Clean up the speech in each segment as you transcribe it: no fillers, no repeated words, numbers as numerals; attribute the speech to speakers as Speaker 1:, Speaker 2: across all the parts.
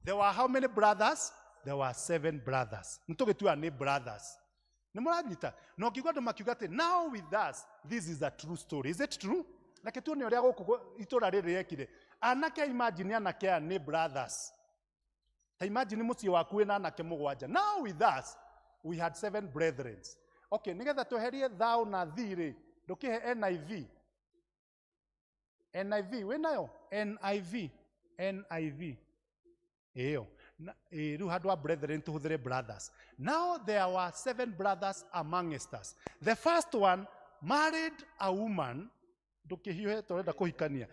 Speaker 1: There were how many brothers? There were seven brothers. Nĩ tũgĩtua nĩ brothers. Nĩ mũranyita? Na ũngĩigua andũ makiuga atĩ now with us this is a true story. Is it true? Reke tuone ũrĩa gũkũ itũra rĩrĩ rĩekire. Anake, imagine anake aya nĩ brothers. Ta imagine mũciĩ waku wĩna anake mũgwanja. Now with us we had seven brethren. Okay, nĩgetha tweherie thou na thee rĩ, ndũkĩhe NIV. NIV wĩnayo? NIV. NIV. Ĩyo. Rĩu handũ ha brethren tũhũthĩre brothers. Now there were seven brothers amongst us. The first one married a woman. Ndũkĩhiũhe tũrenda kũhikania.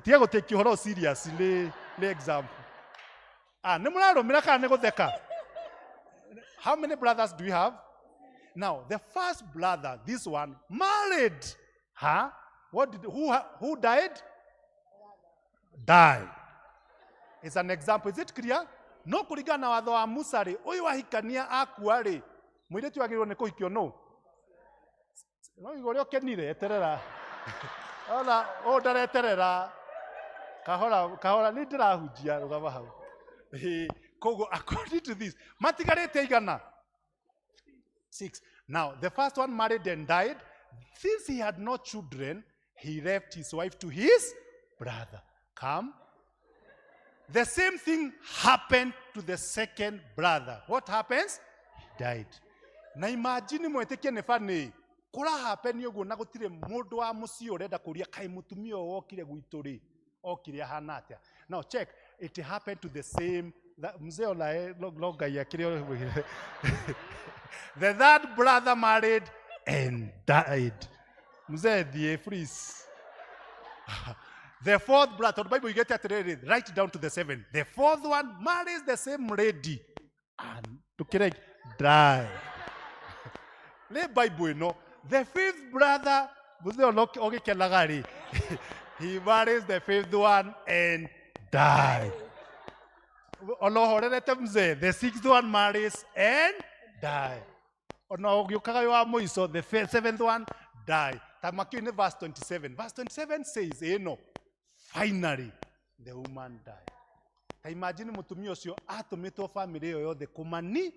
Speaker 1: Tiga gũtake ũhoro serious, nĩ example. Ah, nĩ mũrarũmĩra kana nĩ gũtheka? How many brothers do we have? Now, the first brother, this one, married her. What did who died? Died. It's an example. Is it clear? No kũringana na watho wa Musa rĩ, ũyũ ahikania akua rĩ, mũirĩtu agĩrĩirwo nĩ kũhikio no? No igua ũrĩa ũkenire, eterera. Ona ũũ ndareterera. Kahora kahora nĩ ndĩrahunjia, rũgama hau. Ĩĩ, koguo according to this, matigarĩte igana? Six. Now, the first one married and died. Since he had no children, he left his wife to his brother. Come. The same thing happened to the second brother. What happens? He died. Na imagine mwĩtĩkie nĩ funny. Kũra happen ũguo na gũtirĩ mũndũ wa mũciĩ ũrenda kũria kaĩ mũtumia ũyũ wokire gwitũ rĩ okire ahana atĩa. Now check, it happened to the same mzee ona no Ngai akĩrĩ. The third brother married and died. Mzee thiĩ, please. The fourth brother, tondũ Bible igĩte atĩrĩrĩ, right down to the seven. The fourth one marries the same lady and ndũkĩre die. Nĩ Bible ĩno. The fifth brother, mũthee ona ũgĩkenaga rĩ, he marries the fifth one and die. Ona ũhorerete mzee, the sixth one marries and die. Ona ũgĩũkaga wĩ wa mũico, the seventh one die. Ta makio nĩ verse 27. Verse 27 says ĩno, finally the woman died. Ta imagine mũtumia ũcio atũmĩtwo family ĩyo yothe kũmani.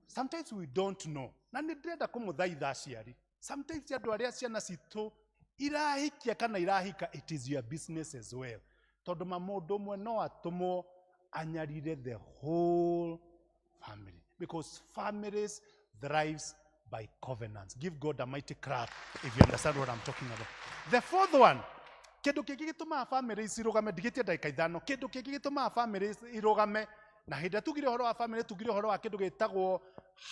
Speaker 1: Sometimes we don't know. Na nĩ ndĩrenda kũmũthaitha aciari. Sometimes andũ arĩa ciana citũ irahikia kana irahika, it is your business as well. Tondũ ma mũndũ ũmwe no atũmwo anyarire the whole family. Because families thrives by covenants. Give God a mighty clap if you understand what I'm talking about. The fourth one, kĩndũ kĩngĩ gĩtũmaga family cirũgame, ndigĩtie ndagĩka 5, kĩndũ kĩngĩ gĩtũmaga family irũgame, na hĩndĩ ĩrĩa tugire ũhoro wa family, tugire ũhoro wa kĩndũ gĩtagwo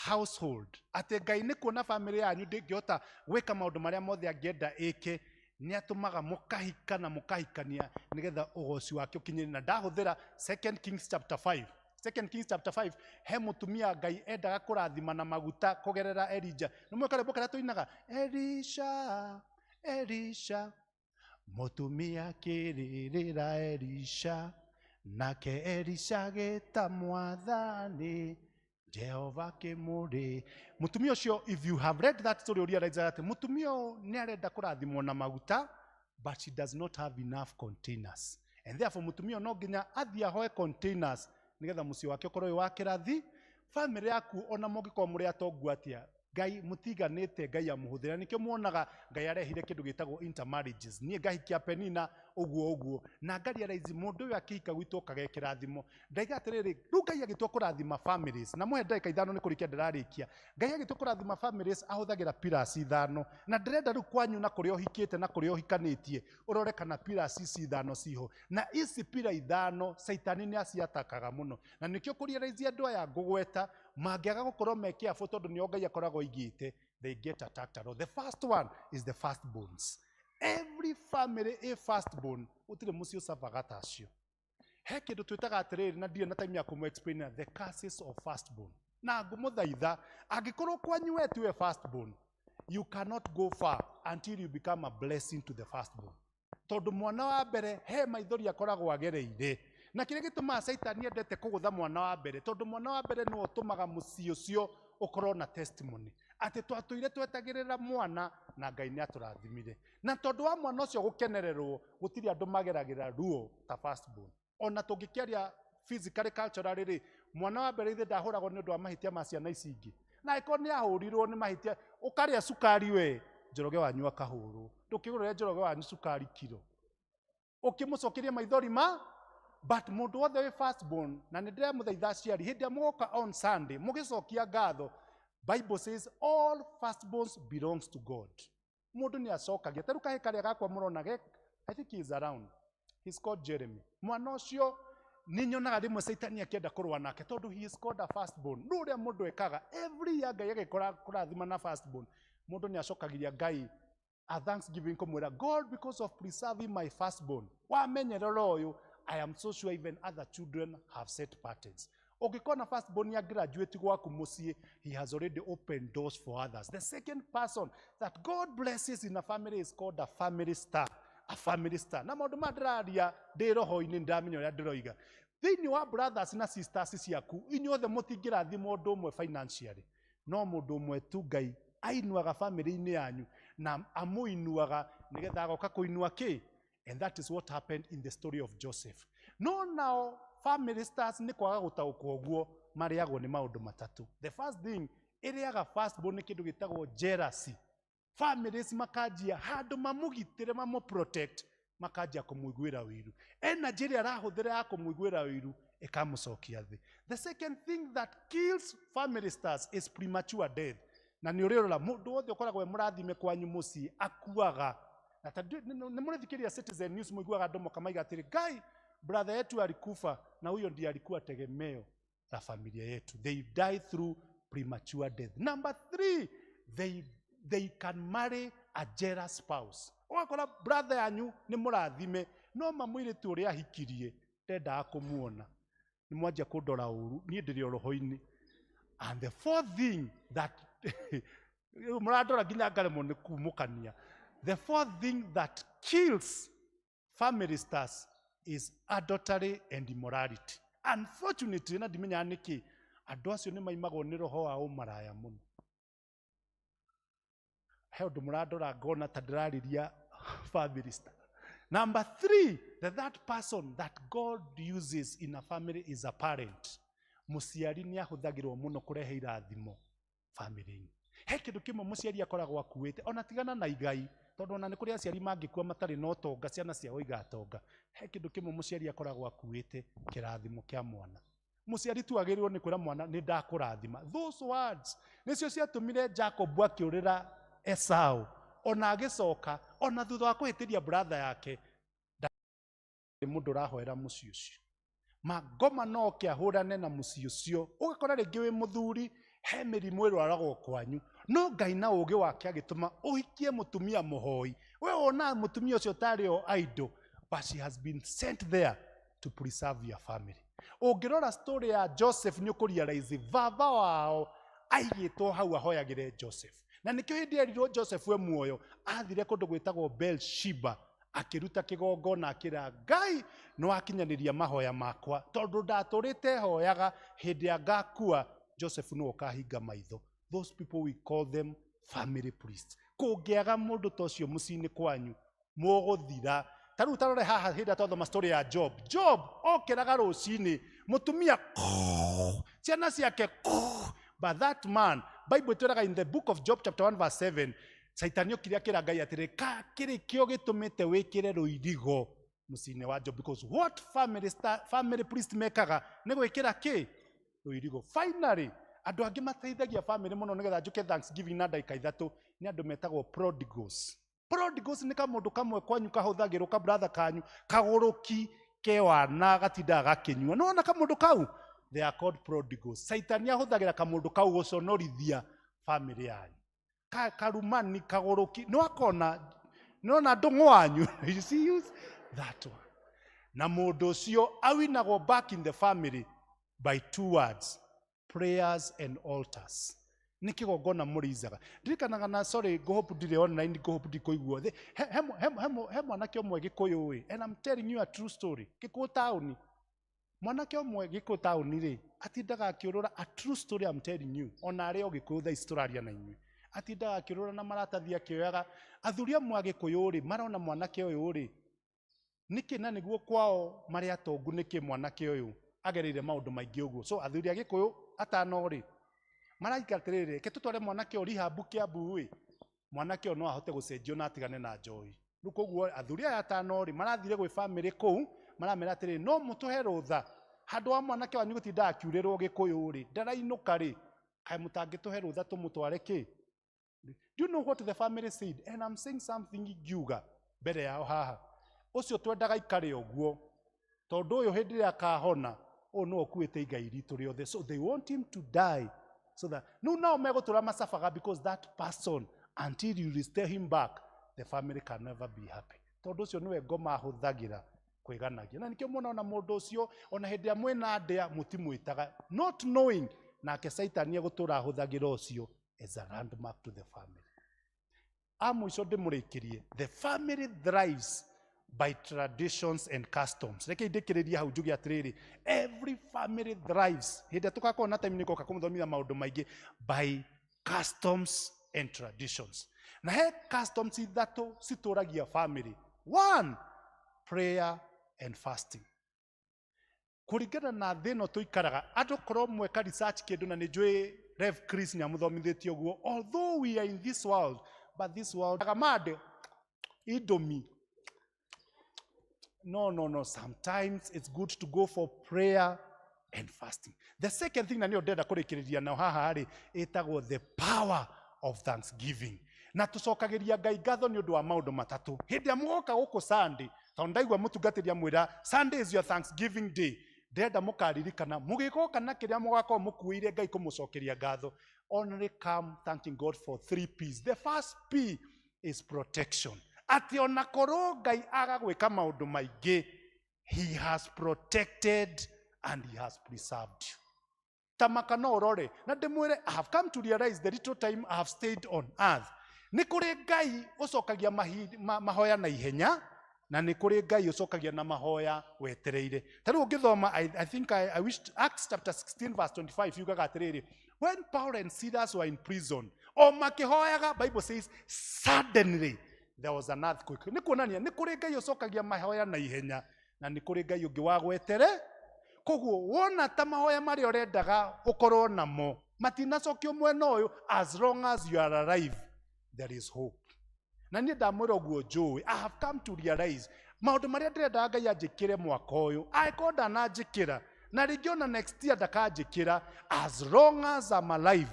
Speaker 1: household, atĩ Ngai nĩ kuona family yanyu ndĩngĩhota gwĩka maũndũ marĩa mothe angĩenda ĩke, nĩ atũmaga mũkahika na mũkahikania nĩgetha ũgoci wake ũkinyĩre. Na ndahũthĩra Second Kings chapter 5. Second Kings chapter 5, he mũtumia Ngai endaga kũrathima na maguta kũgerera Elijah. Nĩ mwĩ karwĩmbo karĩa tũinaga, Elisha, Elisha, mũtumia akĩrĩrĩra Elisha, nake Elisha agĩta Mwathani Jehova kĩmũrĩ. Mũtumia ũcio, if you have read that story, realize atĩ mũtumia ũyũ nĩ arenda kũrathimwo na maguta, but she does not have enough containers, and therefore mũtumia ũyũ no nginya athiĩ ahoe containers nĩgetha mũciĩ wake ũkorwo wĩ wa kĩrathi. Family yaku, ona mũngĩkorwo mũrĩ atongu atĩa, Ngai mũtiganĩte, Ngai amũhũthĩra. Nĩkĩo muonaga Ngai arehire kĩndũ gĩtagwo intermarriages. Niĩ ngahikia Penina ũguo ũguo na ngarealize mũndũ ũyũ akĩhika gwitũ okaga kĩrathimo. Ndaiga atĩrĩrĩ, rĩu Ngai agĩtua kũrathima families, na mũhe ndagĩka 5 nĩ kũrĩkia ndĩrarĩkia. Ngai agĩtua kũrathima families ahũthagĩra pillars ithano, na ndĩrenda rĩu kwanyu na kũrĩa ũhikĩte na kũrĩa ũhikanĩtie ũrore kana pillars ici ithano ciho. Na ici pillar ithano Caitani nĩ aciatakaga mũno, na nĩkĩo kũrealize andũ aya ngũgweta mangĩaga gũkorwo me careful, tondũ nĩo Ngai akoragwo aigĩte, they get attacked a lot. The first one is the firstborns. Every family a firstborn, gũtirĩ mũciĩ ũcabaga ta acio. He kĩndũ twĩtaga atĩrĩrĩ, na ndirĩ na time ya kũmũ explain the curses of firstborn, na ngũmũthaitha angĩkorwo kwanyu we tiwe firstborn, you cannot go far until you become a blessing to the firstborn, tondũ mwana wa mbere he maithori akoragwo agereire. Na kĩrĩa gĩtũmaga Caitani endete kũgũtha mwana wa mbere, tondũ mwana wa mbere nĩwe ũtũmaga mũciĩ ũcio ũkorwo na testimony atĩ twatũire twetagĩrĩra mwana na Ngai nĩ atũrathimire, na tondũ wa mwana ũcio gũkenererwo, gũtirĩ andũ mageragĩra ruo ta firstborn. Ona tũngĩkĩaria physically, culturally rĩ, mwana wa mbere ithe ndahũragwo nĩ ũndũ wa mahĩtia ma ciana ici ingĩ. Na angĩkorwo nĩ ahũrirwo nĩ mahĩtia, ũkarĩa cukari we, Njoroge wanyu akahũrwo. Ndũkĩgũrĩre Njoroge wanyu cukari kiro. Ũkĩmũcokeria maithori ma but mũndũ wothe wĩ firstborn, na nĩ ndĩramũthaitha aciari, hĩndĩ ĩrĩa mũgoka on Sunday mũgĩcokia ngatho, Bible says all firstborns belongs to God. Mũndũ nĩ acokagia. Ta rĩu kahĩ karĩa gakwa mũrona ge, I think he is around. He's called Jeremy. Mwana ũcio nĩ nyonaga rĩmwe Caitani akĩenda kũrũa nake tondũ he is called a firstborn. No ũrĩa mũndũ ekaga every year Ngai agĩkora kũrathima na firstborn, mũndũ nĩ acokagiria Ngai a thanksgiving kũmwĩra God, because of preserving my firstborn, wamenyerera ũyũ, I am so sure even other children have set patterns. Ũngĩkorwo na firstborn ya graduate gwaku mũciĩ, he has already opened doors for others. The second person that God blesses in a family is called a family star. A family star. Na maũndũ maya ndĩraria ndĩ roho-inĩ, ndĩramenya ũrĩa ndĩroiga. Thĩinĩ wa brothers na sisters ciaku, inyuothe mũtingĩrathimwo ũndũ ũmwe financially, no mũndũ ũmwe tu Ngai ainuaga family-inĩ yanyu na amũinuaga nĩgetha agoka kũinua kĩ. And that is what happened in the story of Joseph. No nao family stars nĩ kwaga gũtaũkwo ũguo marĩagwo nĩ maũndũ matatũ. The first thing ĩrĩaga firstborn nĩ kĩndũ gĩtagwo jealousy. Families makanjia handũ mamũgitĩre, mamũ protect, makanjia kũmũiguĩra ũiru. Energy ĩrĩa arahũthĩra ya kũmũiguĩra ũiru ĩkamũcokia thĩ. The second thing that kills family stars is premature death. Na nĩ ũrĩrora mũndũ wothe ũkoragwo e mũrathime kwanyu mũciĩ akuaga. Na ta nĩ mũrĩthikĩrĩria Citizen News, mũiguaga andũ moka maiga atĩrĩ, "Ngai, brother yetu alikufa na huyo ndiye alikuwa tegemeo la familia yetu." They die through premature death. Number three, they can marry a jealous spouse. Ũgakora brother yanyu nĩ mũrathime, no mamũirĩtu ũrĩa ahikirie ndendaga kũmuona. Nĩ mwanjia kũndora ũru, niĩ ndĩrĩ o roho-inĩ. And the fourth thing that mũrandora nginya ngaremwo nĩ kumũkania, the fourth thing that kills family stars is adultery and immorality. Unfortunately, na ndimenyaga nĩkĩ, andũ acio nĩ maimagwo nĩ roho wa ũmaraya mũno. He ũndũ mũrandora ngona ta ndĩrarĩria family star. Number three, the third person that God uses in a family is a parent. Mũciari nĩ ahũthagĩrwo mũno kũrehe irathimo family-inĩ. He kĩndũ kĩmwe mũciari akoragwo akuĩte, ona tigana na igai, tondũ ona nĩ kũrĩ aciari mangĩkua matarĩ na ũtonga, ciana ciao igatonga. He kĩndũ kĩmwe mũciari akoragwo akuĩte, kĩrathimo kĩa mwana. Mũciari tu agĩrĩirwo nĩ kwĩra mwana, "Nĩ ndakũrathima." Those words nĩcio ciatũmire Jacob akĩũrĩra Esau, ona agĩcoka ona thutha wa kũhĩtĩria brother yake, ndarĩ mũndũ ũrahoera mũciĩ ũcio. Mangoma no oke ahũrane na mũciĩ ũcio. Ũgakora rĩngĩ wĩ mũthuri, he mĩrimũ ĩrwaragwo kwanyu, no Ngai na ũũgĩ wake agĩtũma ũhikie mũtumia mũhoi. We wonaga mũtumia ũcio tarĩ o idol, but she has been sent there to preserve your family. Ũngĩrora story ya Joseph, nĩ ũkũrealize baba wao aigĩtwo hau ahoyagĩre Joseph, na nĩkĩo hĩndĩ erirwo Joseph we muoyo, athire kũndũ gwĩtagwo Beersheba, akĩruta kĩgongona, akĩra Ngai, "Nĩ wakinyanĩria mahoya makwa, tondũ ndatũrĩte hoyaga hĩndĩ ya ngakua Joseph nĩwe ũkahinga maitho." Those people, we call them family priests. Kũngĩaga mũndũ ta ũcio mũciĩ-inĩ kwanyu, mũgũthira. Ta rĩu tarore haha, hĩndĩ ĩrĩa twathoma story ya Job, Job okĩraga rũcinĩ, mũtumia, ciana ciake, but that man, Bible ĩtwĩraga in the book of Job chapter 1 verse 7, Caitani okire akĩra Ngai atĩrĩ, "Ka kĩrĩ kĩo gĩtũmĩte wĩkĩre rũirigo mũciĩ-inĩ wa Job?" Because what family, star, family priest mekaga nĩ gwĩkĩra kĩ rũirigo. Finally, andũ angĩ mateithagia family mũno, nĩgetha njũke thanksgiving na ndagĩka 3, nĩ andũ metagwo prodigals. Prodigals nĩ kamũndũ kamwe kwanyu kahũthagĩrwo, ka brother kanyu kagũrũki kewana gatindaga gakĩnyua. Nĩwona kamũndũ kau? They are called prodigals. Caitani ahũthagĩra kamũndũ kau gũconorithia family yanyu. Karumani kagũrũki nĩwakona, nĩwona ndũng'ũ wanyu, you see, use that one. Na mũndũ ũcio awinagwo back in the family by two words, prayers and altars. Nĩ kĩgongona mũrĩizaga. Ndirikanaga na sorry, ngũhope ndirĩ online, ngũhope ndikũiguo. He mwanake ũmwe Gĩkũyũ ĩ, and I'm telling you a true story, Gĩkũyũ taũni, mwanake ũmwe Gĩkũyũ taũni rĩ, atindaga akĩũrũra. A true story I'm telling you, ona arĩ o Gĩkũyũ thaa ici tũraria na inyuĩ, atindaga akĩũrũra na maratathi akĩoyaga. Athuri amwe a Gĩkũyũ rĩ, marona mwanake ũyũ rĩ Nĩkĩ na nĩguo kwao marĩ atongu, nĩkĩ mwanake ũyũ agereire maũndũ maingĩ ũguo? So athuri a Gĩkũyũ atano rĩ, maraika atĩrĩrĩ, reke tũtware mwanake ũyũ rehab Kiambu ĩ, mwanake ũyũ no ahote gũcenjio na atigane na njohi. Rĩu koguo athuri aya atano rĩ, marathire gwĩ family kũu, maramera atĩrĩrĩ, no mũtũhe rũtha handũ wa mwanake wanyu gũtinda akiurĩrwo Gĩkũyũ rĩ, ndarainũka rĩ, kaĩ mũtangĩtũhe rũtha tũmũtware kĩ? Do you know what the family said? And I'm saying something ingiuga mbere yao haha. Ũcio twendaga ikare ũguo, tondũ ũyũ hĩndĩ ĩrĩa akahona, ũyũ nĩwe ũkuĩte igai ritũ rĩothe. So they want him to die so that no nao megũtũra macabaga, because that person, until you restore him back, the family can never be happy. Tondũ ũcio nĩwe ngoma ahũthagĩra kwĩganagia. Na nĩkĩo muona ona mũndũ ũcio, ona hĩndĩ ĩrĩa mwĩna ndĩa mũtimwĩtaga, not knowing nake Saitani egũtũra ahũthagĩra ũcio as a landmark to the family. A mũico ndĩmũrĩkĩrie, the family thrives by traditions and customs. Reke ndĩkĩrĩrie hau njuge atĩrĩrĩ, every family thrives, hĩndĩ ĩrĩa tũgakorwo na time nĩngoka kũmũthomithia maũndũ maingĩ, by customs and traditions. Na he customs ithatũ citũragia family. One, prayer and fasting. Kũringana na thĩ ĩno tũikaraga, andũ korwo mweka research kĩndũ, na nĩ njũĩ Rev Chris nĩ amũthomithĩtie ũguo, although we are in this world, but this world agamande indomie. No, no, no, sometimes it's good to go for prayer and fasting. The second thing, na nĩyo ndĩrenda kũrĩkĩrĩria nao haha rĩ, ĩtagwo the power of thanksgiving. Na tũcokagĩria Ngai ngatho nĩ ũndũ wa maũndũ matatũ. Hĩndĩ ĩrĩa mũgoka gũkũ Sunday, tondũ ndaigua mũtungatĩri amwĩra Sunday is your thanksgiving day, ndĩrenda mũkaririkana mũgĩgoka na kĩrĩa mũgakorwo mũkuĩire Ngai kũmũcokeria ngatho, only come thanking God for three P's. The first P is protection. Atĩ ona korwo Ngai aga gwĩka maũndũ maingĩ, he has protected and he has preserved you. Tamaka no ũrore na ndĩmwĩre, I have come to realize the little time I have stayed on earth, nĩ kũrĩ Ngai ũcokagia mahoya na ihenya, na nĩ kũrĩ Ngai ũcokagia na mahoya wetereire. Ta rĩu ũngĩthoma, I think I wished Acts chapter 16 verse 25 yugaga atĩrĩrĩ, when Paul and Silas were in prison, o makĩhoyaga, Bible says suddenly there was an earthquake. Nĩ kuonania nĩ kũrĩ Ngai ũcokagia mahoya na ihenya, na nĩ kũrĩ Ngai ũngĩ wa gwetere. Koguo wona ta mahoya marĩa ũrendaga ũkorwo namo matinacokio mwena ũyũ, as long as you are alive, there is hope. Na niĩ ndamwĩra ũguo njũĩ, I have come to realize maũndũ marĩa ndĩrendaga Ngai anjĩkĩre mwaka ũyũ, angĩkorwo ndananjĩkĩra, na rĩngĩ ona next year ndakanjĩkĩra, as long as I'm alive,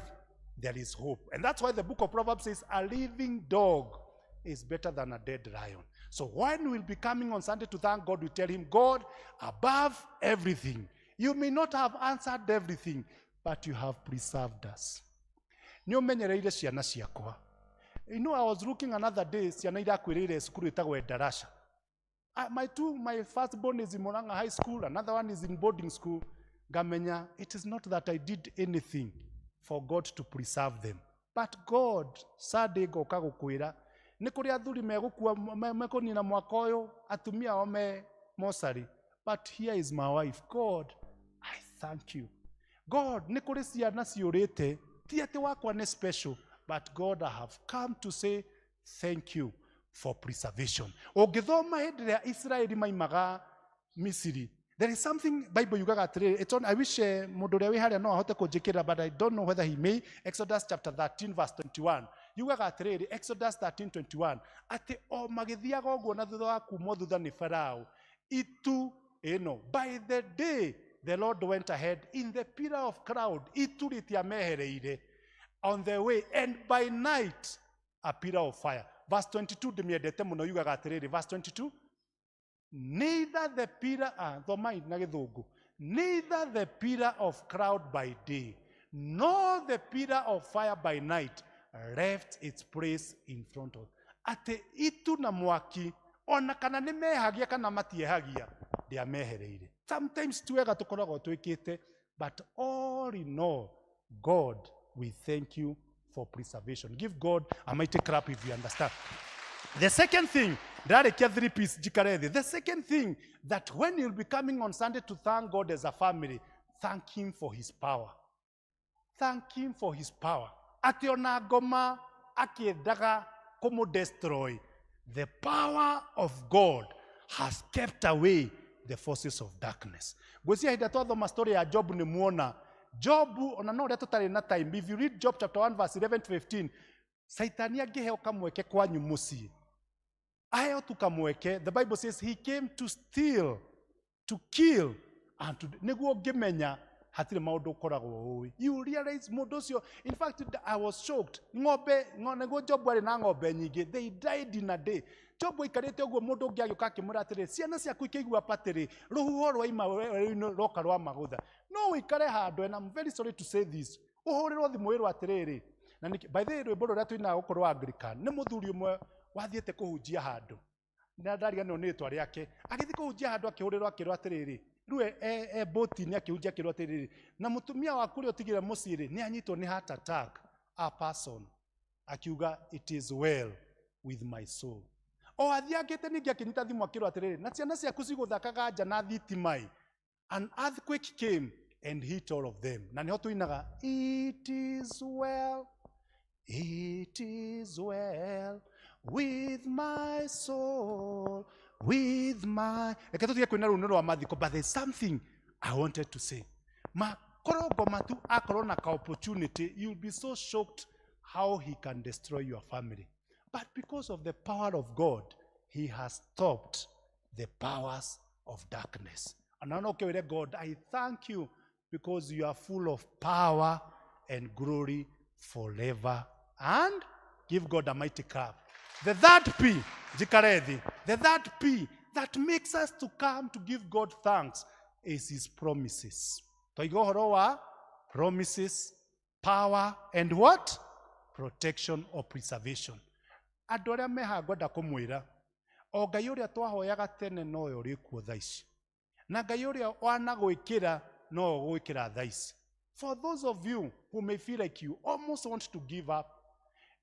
Speaker 1: there is hope. And that's why the book of Proverbs says a living dog is better than a dead lion. So when we'll be coming on Sunday to thank God, we tell him, God, above everything, you may not have answered everything, but you have preserved us. Nĩ ũmenyereire ciana ciakwa. You know, I was looking another day, ciana irakwĩrĩire cukuru ĩtagwo Endarasha. My firstborn is in Murang'a High School, another one is in boarding school. Ngamenya, it is not that I did anything for God to preserve them. But God, Sunday ngoka gũkwĩra, nĩ kũrĩ athuri megũkua mekũnina mwaka ũyũ, atumia ao me mocarĩ. But here is my wife. God, I thank you. God, nĩ kũrĩ ciana ciũrĩte, ti atĩ wakwa nĩ special, but God, I have come to say thank you for preservation. Ũngĩthoma hĩndĩ ĩrĩa Israeli maimaga Misiri, there is something Bible yugaga atĩrĩrĩ, it's on, I wish mũndũ ũrĩa wĩ harĩa no ahote kũnjĩkĩrĩra, but I don't know whether he may. Exodus chapter 13 verse 21 yugaga atĩrĩrĩ, Exodus 13:21, atĩ o magĩthiaga ũguo na thutha wa kumwo thutha nĩ Farao, itu ĩno, by the day the Lord went ahead in the pillar of cloud, itu rĩtiamehereire on the way, and by night a pillar of fire. Verse 22 ndĩmĩendete mũno, yugaga atĩrĩrĩ, verse 22, neither the pillar, thomai na Gĩthũngũ, neither the pillar of cloud by day nor the pillar of fire by night left its place in front of. Atĩ itu na mwaki, ona kana nĩ mehagia kana matiehagia, ndĩamehereire. Sometimes ti wega tũkoragwo twĩkĩte, but all in all, God, we thank you for preservation. Give God a mighty clap if you understand. The second thing, ndarĩkia three piece njikare thĩ. The second thing, that when you'll be coming on Sunday to thank God as a family, thank him for his power. Thank him for his power. Atĩ ona ngoma akĩendaga kũmũ destroy, the power of God Has kept away the forces of darkness. Ngwĩciria hĩndĩ ĩrĩa twathoma story ya Job nĩ muona Job ona no ũrĩa tũtarĩ na time. If you read Job chapter 1 verse 11 to 15, Saitani angĩheo kamweke kwanyu mũciĩ, aheo tu kamweke, the Bible says he came to steal, to kill and to, nĩguo ngĩmenya hatirĩ maũndũ ũkoragwo ũĩ. You realize mũndũ ũcio, in fact I was shocked. Ng'ombe nĩguo Job arĩ na ng'ombe nyingĩ, they died in a day. Job aikarĩte ũguo, mũndũ ũngĩ agĩũka akĩmwĩra atĩrĩ, ciana ciaku ikĩigua patĩrĩ rũhuho rwaima werũ-inĩ rwoka rwa magũtha. No ũikare handũ, and I'm very sorry to say this, ũhũrĩrwo thimũ wĩrwo atĩrĩrĩ, na by the way, rwĩmbo rũrĩa twĩnaga gũkũ rwa Anglican nĩ mũthuri ũmwe wathiĩte kũhunjia handũ, na ndariganĩrwo nĩ rĩtwa rĩake, agĩthiĩ kũhunjia handũ, akĩhũrĩrwo akĩrwo atĩrĩrĩ, rĩu e boti-inĩ akĩhunjia, akĩrwo atĩrĩrĩ, na mũtumia waku ũrĩa ũtigire mũciĩ rĩ, nĩ anyitwo nĩ heart attack. A person akiuga, "It is well with my soul." O athiangĩte ningĩ akĩnyita thimũ akĩrwo atĩrĩrĩ, na ciana ciaku cigũthakaga nja na thitima ĩ, an earthquake came and hit all of them. Na nĩho tũinaga, "It is well, it is well with my soul, with my." Reke tũtige kwĩna rũu nĩ rwa mathiko, but there's something I wanted to say. Makorongo matu akorwo na ka opportunity, you'll be so shocked how he can destroy your family. But because of the power of God, he has stopped the powers of darkness. And no ũkĩwĩre God, "I thank you because you are full of power and glory forever." And give God a mighty clap. The third P, njikare thĩ, the third P that makes us to come to give God thanks is his promises. Twaiga ũhoro wa promises, power and what? Protection or preservation. Andũ arĩa mehaha, ngwenda kũmwĩra o Ngai ũrĩa twahoyaga tene nowe ũrĩ kuo thaa ici, na Ngai ũrĩa wanagwĩkĩra no ũgwĩkĩra thaa ici. For those of you who may feel like you almost want to give up,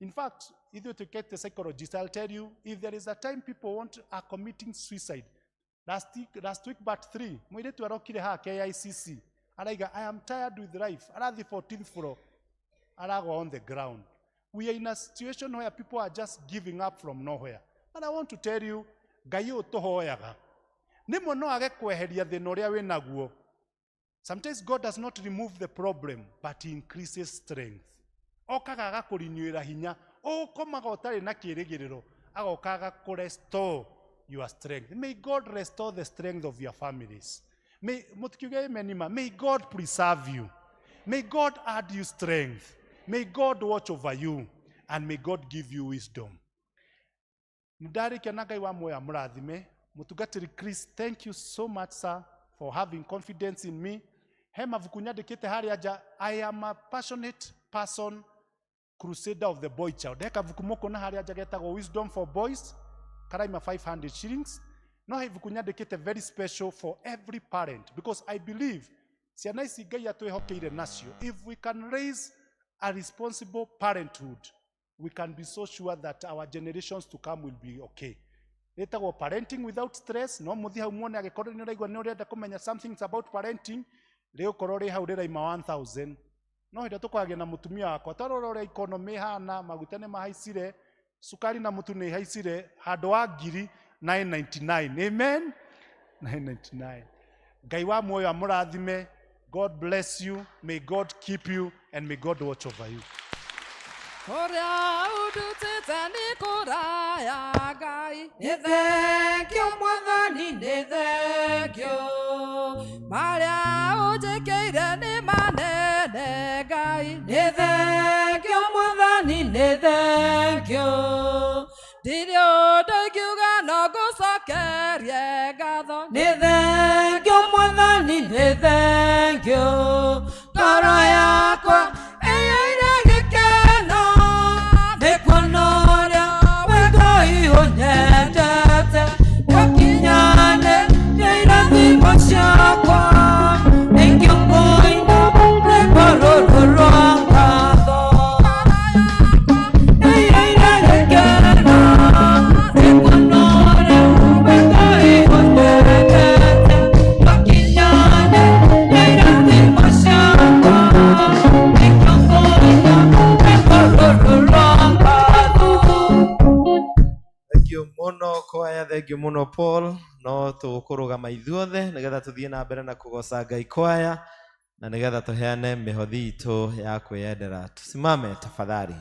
Speaker 1: in fact, ithuĩ tuĩkĩte psychologist, I'll tell you, if there is a time people want are committing suicide, last week but three, mũirĩtu arokire haha KICC, araiga, "I am tired with life." Arathi 14th floor, aragwa on the ground. We are in a situation where people are just giving up from nowhere, but I want to tell you, Ngai ũyũ tũhoyaga nĩmwe no age kweheria thĩna ũrĩa wĩ naguo. Sometimes God does not remove the problem, but he increases strength. Okaga agakũrinyuĩra hinya, ũkomaga ũtarĩ na kĩĩrĩgĩrĩro, agoka agakũrestore your strength. May God restore the strength of your families. May mũtikiuge amen ma. May God preserve you. May God add you strength. May God watch over you, and may God give you wisdom. Ndarĩkia na Ngai wa muoyo amũrathime. Mũtungatĩri Chris, thank you so much, sir, for having confidence in me. He mabuku nyandĩkĩte harĩa nja. I am a passionate person, crusader of the boy child. He kabuku mũkuona harĩa nja getagwo Wisdom for Boys, karaima 500 shillings. No he ibuku nyandĩkĩte very special for every parent, because I believe ciana ici Ngai atwĩhokeire nacio, if we can raise a responsible parenthood, we can be so sure that our generations to come will be okay. Rĩtagwo Parenting Without Stress. No mũthiĩ hau muone angĩkorwo nĩ ũraigua nĩ ũrenda kũmenya something about parenting. Rĩgũkorwo rĩ hau rĩraima 1000. No hĩndĩ ĩrĩa tũkwaragia na mũtumia wakwa, twarora ũrĩa economy ĩhana, maguta nĩ mahaicire, cukari na mũtu nĩ ihaicire, handũ wa ngiri 999. Amen, 999. Ngai wa muoyo amũrathime. God bless you. May God keep you and may God watch over you.
Speaker 2: Kũrĩa ũndutĩte nĩ kũraya, Ngai.
Speaker 3: Nĩ thengio, Mwathani, nĩ thengio.
Speaker 2: Marĩa ũnjĩkĩire nĩ manene, Ngai.
Speaker 3: Nĩ thengio, Mwathani, nĩ thengio.
Speaker 2: Ndirĩ ũndũ ingiuga no ngũcokerie ngatho.
Speaker 3: Nĩ thengio, Mwathani, nĩ thengio. Ngoro yakwa ĩiyũire gĩkeno nĩ kuona ũrĩa we Ngai ũnyendete. Twakinyane nĩ irathimo ciakwa, nĩkĩo ngũina rwĩmbo rũrũ rwa ngatho. Ĩiyũire gĩkeno nĩ kuona ũrĩa we Ngai ũnyendete. Twakinyane nĩ irathimo.
Speaker 4: Thank you muno Paul, no tũkũrũgama ithuothe nĩgetha tũthiĩ na mbere na kũgoca Ngai kwaya na nĩgetha tũheane mĩhothi itũ ya kwĩyendera. Tusimame tafadhali.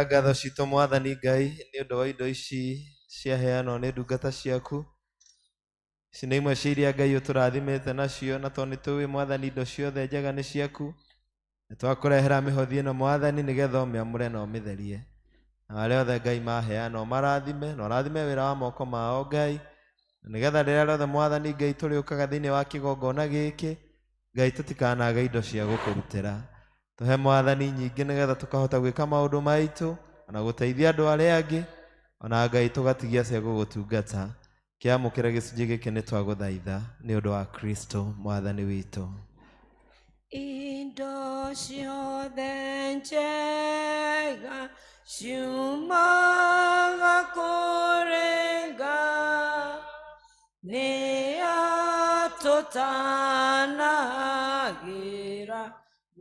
Speaker 4: Ngatho citũ Mwathani Ngai nĩ ũndũ wa indo ici ciaheanwo nĩ ndungata ciaku. Ici nĩ imwe cia iria Ngai ũtũrathimĩte nacio, na tondũ nĩ tũĩ Mwathani indo ciothe njega nĩ ciaku, nĩ twakũrehera mĩhothi ĩno Mwathani nĩgetha ũmĩamũre na ũmĩtherie. Na arĩa othe Ngai maheana ũmarathime, na ũrathime wĩra wa moko mao Ngai, na nĩgetha rĩrĩa rĩothe Mwathani Ngai tũrĩũkaga thĩinĩ wa kĩgongona gĩkĩ, Ngai tũtikanage indo cia gũkũrutĩra. Tũhe Mwathani nyingĩ nĩgetha tũkahota gwĩka maũndũ maitũ ona gũteithia andũ arĩa angĩ, ona Ngai tũgatigia cia gũgũtungata. Kĩamũkĩra gĩcunjĩ gĩkĩ nĩ twagũthaitha nĩ ũndũ wa Kristo Mwathani witũ.
Speaker 3: Indo ciothe njega ciumaga kũrĩ Ngai, nĩ atũtanagĩra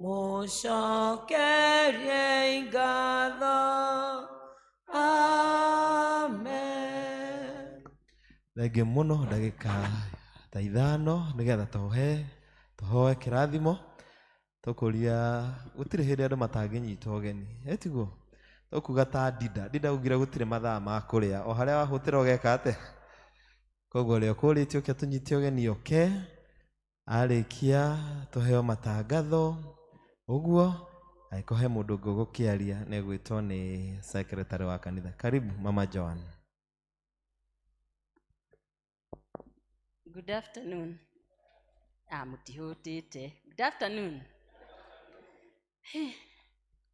Speaker 3: mũcokerie ngatho. Amen.
Speaker 4: Thengiũ mũno, ndagĩka ta ithano nĩgetha tũhoe kĩrathimo. Tũkũria gũtirĩ hĩndĩ andũ matangĩnyitwo ũgeni, ĩtiguo? Tũkuga ta Ndinda ugire gũtirĩ mathaa ma kũrĩa, o harĩa wahũtĩra ũgeka atĩa? Koguo ũrĩa ũkũrĩtie ũke tũnyite ũgeni oke, arĩkia tũheo matangatho ũguo, angĩkorwo he mũndũ ũngĩ ũgũkĩaria nĩ egwĩtwo nĩ secretary wa kanitha. Karibu Mama Joan.
Speaker 5: Good afternoon. Mutihutite. Good afternoon.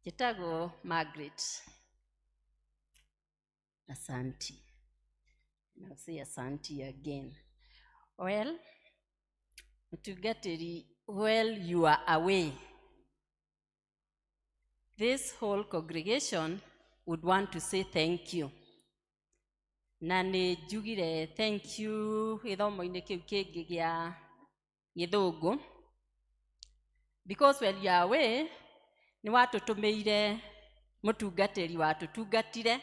Speaker 5: Njĩtagwo Margaret. Asanti. And I'll say asanti again. Well, Mũtungatĩri, while you are away, this whole congregation would want to say thank you. Na nĩ njugire thank you gĩthomo-inĩ kĩu kĩngĩ gĩa gĩthũngũ, because while you are away, nĩ watũtũmĩire mũtungatĩri watũtungatire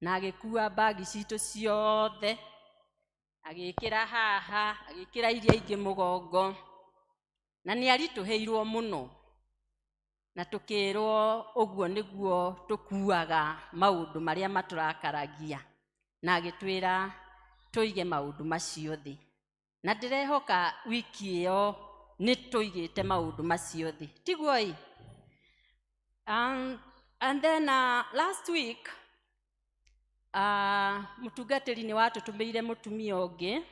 Speaker 5: na agĩkua mbagi citũ ciothe, agĩkĩra haha, agĩkĩra iria ingĩ mũgongo, na nĩ aritũhĩirwo mũno, na tũkĩrwo ũguo nĩguo tũkuaga maũndũ marĩa matũrakaragia, na agĩtwĩra tũige maũndũ macio thĩ, na ndĩrehoka wiki ĩyo nĩ tũigĩte maũndũ macio thĩ, tiguo ĩ? And then last week mũtungatĩri nĩ watũtũmĩire mũtumia ũngĩ,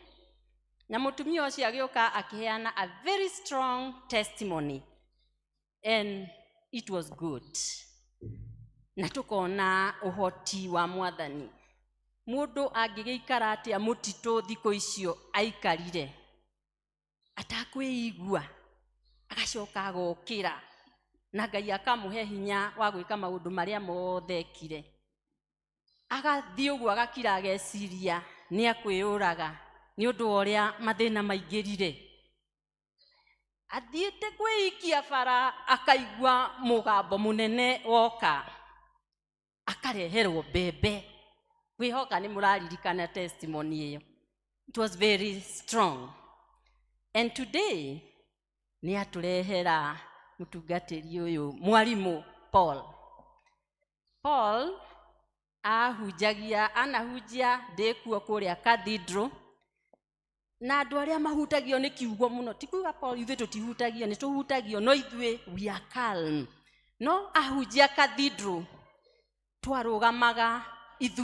Speaker 5: na mũtumia ũcio agĩũka akĩheana a very strong testimony, and it was good, na tũkona ũhoti wa Mwathani. Mũndũ angĩgĩikara atĩa mũtitũ thikũ icio aikarire atakwĩigua, agacoka agokĩra na Ngai akamũhe hinya wa gwĩka maũndũ marĩa mothe ekire, agathiĩ ũguo agakira ageciria nĩ akwĩyũraga nĩ ũndũ wa ũrĩa mathĩna maingĩrire, athiĩte kwĩikia bara akaigua mũgambo mũnene woka, akareherwo mbembe. Kwĩhoka nĩ mũraririkana testimony ĩyo. It was very strong. And today nĩ atũrehera mũtungatĩri ũyũ mwarimũ Paul. Paul ahunjagia, anahunjia ndĩkuo kũrĩa cathedral, na andũ arĩa mahutagio nĩ kiugo mũno, ti kuga Paul ithuĩ tũtihutagio, nĩ tũhutagio, no ithuĩ we are calm. No ahunjia cathedral twarũgamaga